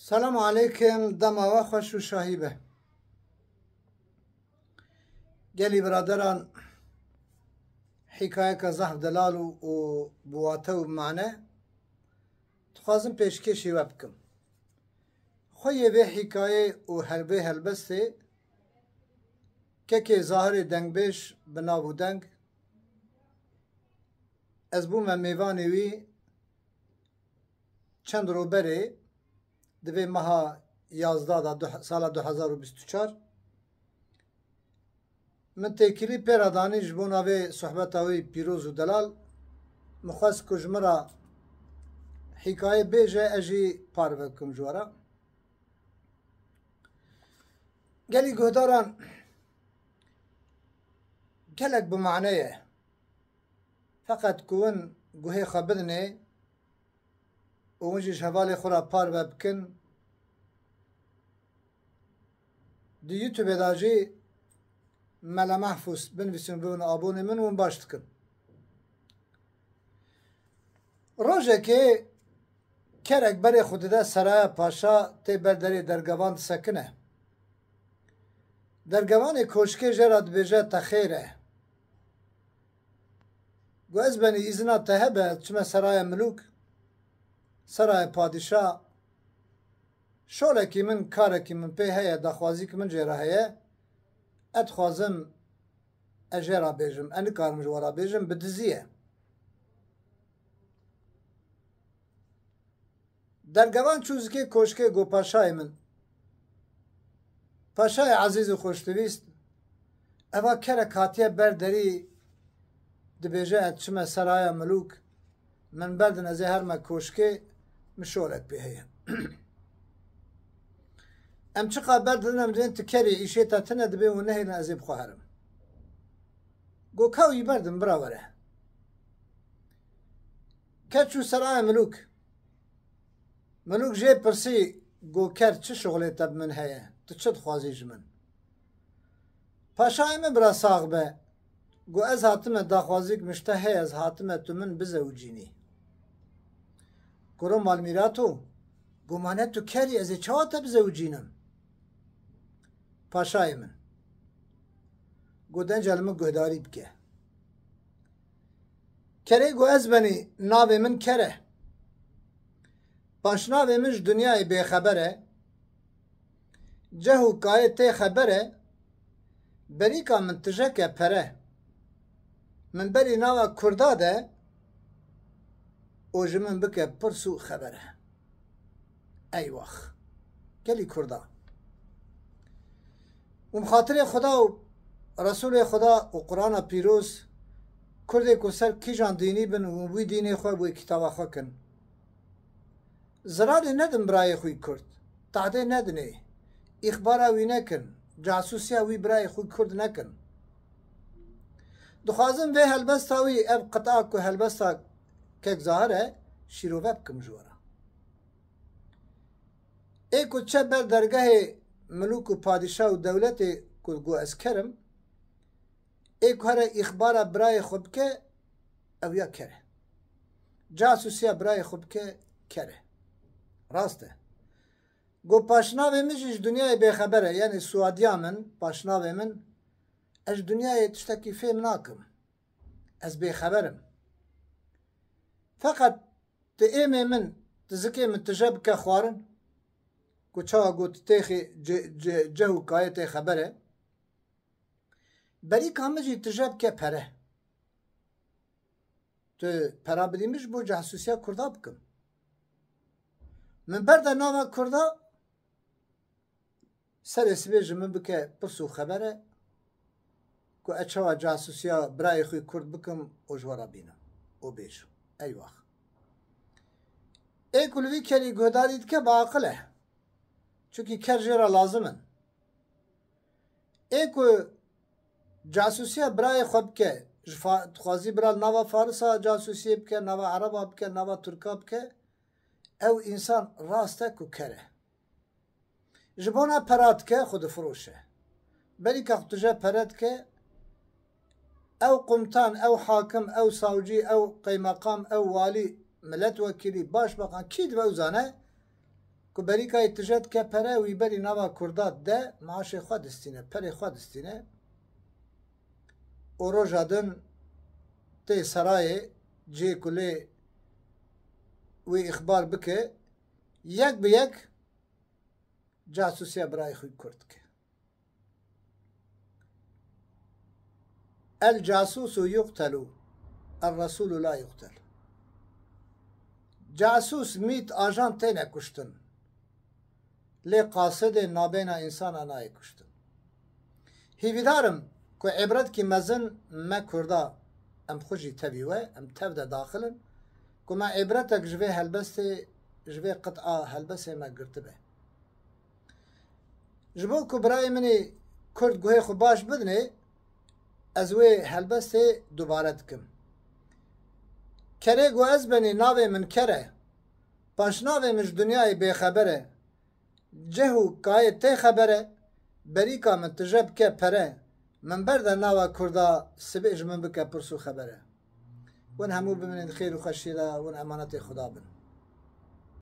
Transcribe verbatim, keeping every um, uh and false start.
Selam aleykum, dema we xweş û şahî be. Gelî biraderan, hîkayeke zehf delal û, û bi wate û bi mane, dixwazim pêşkêşî we bikim. Xweyê vê hîkayê û her vê helbestê kekê Zahirê dengbêj bi nav û deng, ez bûme mêvanê wî. Çend roberê di vê meha yazdeh de, du-, sala du hezar û bîst û çar, min têkilî pê re danî ji bona vê sohbeta wî pîroz û delal. Min xwest ku ji min re hîkaye bêje, ez jî parve bikim ji we re. Gelî guhdaran, gelek bi mane ye. Feqet ku win guhê xwe bidinê û win jî ji hevalê xwe re parve bikin, di YouTube de jî Mele Mehfûz binivîsin, bibin abonê min, win baş dikin. Rojekê kerek berê xwe dide seraya paşa, tê ber derê dergevan disekine. Dergevanê koşkê jê re dibêje: "Te xêr e. Got, ez benî îzina te hebe, çime seraya milûk, seraya padîşa. Şolekî min, karekî min pê heye, daxwazîk min jê re heye. Ez dixwazim ez jê re bêjim, ez nikarim ji we re bêjim, bi dizî ye." Dergevan çû zikê koşkê, got: "Paşayê min, paşayê ezîz û xweşdivîst, eva kerek hatiye ber derî, dibêje ez çime seraya milûk, min berdin ez ê herme koşkê, min şolek pê heye." "Em çiqa berdin, em dibên tu kerî, îşê te tine, dibê hûn nehêlin ez ê bi xwe herim." Got: "Ka wî berdin, bira were." Ker çû seraya milûk. Milûk jê pirsî, got: "Ker, çi şixulê te bi min heye? Tu çi dixwazî ji min?" "Paşayê min, bira sax be, got, ez hatime, daxwazîk min ji te heye, ez hatime tu min bizewicînî." "Kuro malmîrato, got, mane tu kerî, ez ê çawa te bizewicînim?" "Paşayê min," got, "denca li min guhdarî bike. Kerê got, ez benî, navê min Ker e. Paşnavê min ji dinyayê bêxeber e. Ceh û kayê tê xeber e. Berîka min tijek e pere. Min berî nava Kurda de û ji min bike pirs û xebere." Eywax. Gelî Kurda. Û bi xatirê Xuda û Resûlê Xuda û Qur'ana Pîroz, Kurdê ku ser kîjan dînî bin û wî dînê xwe, wê kitaba xwe kin, zirarê nedin birayê xwe yî Kurd. Tahdê nedinê. Îxbara wî nekin. Casûsiya wî birayê xwe Kurd nekin. Dixwazim vê helbesta wî, ev qita ku helbesta Kek Zahir e, şîrove bikim ji we re. Ê ku çe ber dergehê milûk û padîşah û dewletê ku got ez ker im, ê ku here îxbara birayê xwe bike, ew ya ker e. Casûsiya birayê xwe bike, ker e. Rast e. Got paşnavê min jî ji dinyayê bêxeber e, yanî siwadiya min, paşnavê min, ez ji dinyayê tiştekî fêm nakim. Ez bêxeber im. Feqet tu êmê min, tu zikê min tije bike xwarin, ku çawa got têxê ce-, ce-, ceh û kayê tê xeber e. Berîka min jî tije bike pere. Tu pera bidî min, ji bo casûsiya Kurda bikim. Min berde nava Kurda, serê sibê ji min bike pirs û xebere, ku ez çawa casûsiya birayê xwe Kurd bikim û ji we re bînim û bêjim. Eywax. Ê ku li vî kerî guhdarî dike, bi aqil e. Çunkî ker jê re lazim in. Ê ku casûsiya birayê xwe bike, ji fa-, dixwazî bira li nava Farisa casûsiyê bike, nava Ereba bike, nava Tirka bike, ew însan rast e ku ker e. Ji bona pera dike, xwe difiroşe. Berîka xwe tije pere dike, ew qumtan, ew hakim, ew savcî, ew qeymeqam, ew walî, miletwekîlî, başbakan, kî dibe ew zane, û berîkayê tije dike pere, wî berî nava Kurda de maaşê xwe distîne, perê xwe distîne. Û roja din tê serayê, cihê ku lê wê îxbar bike, yek bi yek casûsiya birayê xwe Kurd dike. El casûsu yuqtelu, el resûlu la yuqtel. Casûs, mît, ajan têne kuştin. Lê qasidê nabêna însana nayê kuştin. Hîvîdar im ku îbretkî mezin me Kurda, em xwe jî tevî we, em tev de daxil in, ku me îbretek ji vê helbestê, ji vê qit'a helbestê me girtibe. Ji bo ku birayê min ê Kurd guhê xwe baş bidinê, ez wê helbestê dubare dikim. Kerê ku ez benî navê min Ker e, paşnavê min ji dinyayê bêxeber e. Cih û kayê tê xeber e, berîka min tije bike pere, min berde nava Kurda, sibê ji min bike pirs û xebere. Hûn hemû bimînin xêr û xweşî re, hûn emanetê Xuda bin.